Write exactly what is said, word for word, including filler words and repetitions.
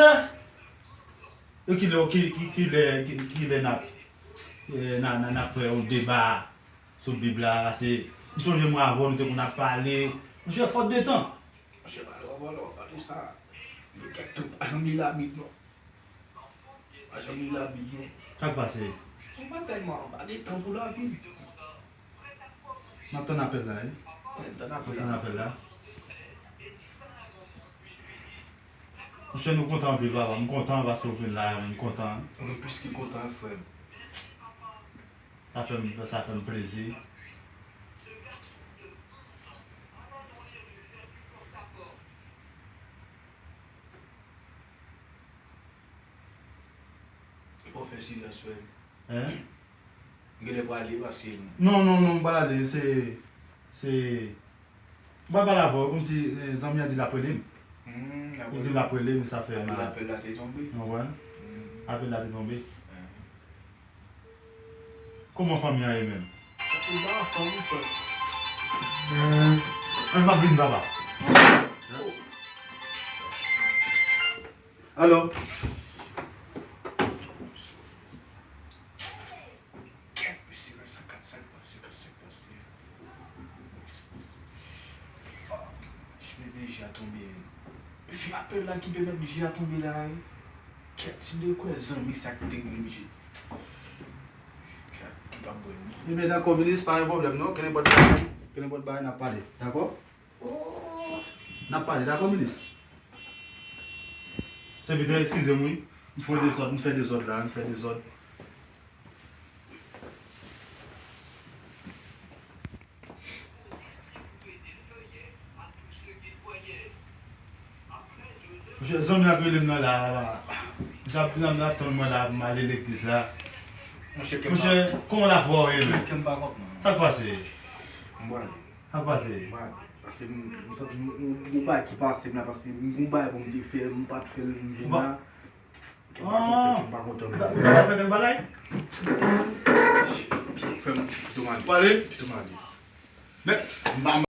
Monchè, e kilè, ki, ki, kilè, ki, kilè n ap, eh, n a, n a, n ap fè yon deba sou Bib la, pase m sonje mwen avè w, nou te konn ap pale. Monchè, fòt de tan. Monchè, pale w, pale w, pale sa. Li kèk tan pa janm li Labib, non. Pa janm li Labib, non. Sa k pase? Mwen pa tèlman, m pa gen tan pou Labib. M ap tann apèl la, wi. Wi, m tann apèl la. M ap tann apèl la. Monchè, nou kontan anpil, papa. M kontan paske w vin la, m kontan. Mwen plis ke kontan, frè m. Sa fè m, sa fè m plezi. Epa w fè silans, frè m. Hein? M genlè prale, paske m... Non, non, non, m pral ale, se, se, m pral pale avè w, kòmsi, eh, zanmi an di l ap rele m. Hmm, l ap rele m. Li di l ap rele m, sa fè m... Apèl la te tonbe. Ou konprann? Hmm. Apèl la te tonbe. Hmm. Kòman fanmi an ye menm? Ou pa anfòm, wi, frè. Eh, m ap vin, papa. Alo? Kèt, mesye, sa kat, sa k pase, kat, sa k pase. Ah, si bebe, je a tonbe, men. Fi apèl la ki pèmèt je a tonbe la, wi. Kèt, si m te kwè zanmi sa k te rele m je. Kèt, m t ap bwè l, wi. Ebyen, dakò, minis, pa gen pwoblèm, non. Kenenpòt bagay, kenenpòt bagay, n ap pale, dakò? N ap pale, dakò, minis? Sèvitè, eskize m, wi. M fè dezòd, m fè dezòd la, m fè dezòd. Monchè, zanmi an k rele m nan la, la. Zanmi an ap tann mwen la, m ale legliz la. Monchè, kè m pa... Monchè, kòman lafwa w ye, men? Kè m pa konprann. Sa k pase? M pral. Sa k pase? M pral. Paske m, m santi m, m, m, yon bagay ki pase m la, paske m, yon bagay pou m te fè, m pa t fè l, m vin la. Kè m pa kontan, kè m pa kontan. Ou pa fè kèk bagay? Frè m, kite m ale. Ou ale? Kite m ale. Men, m pa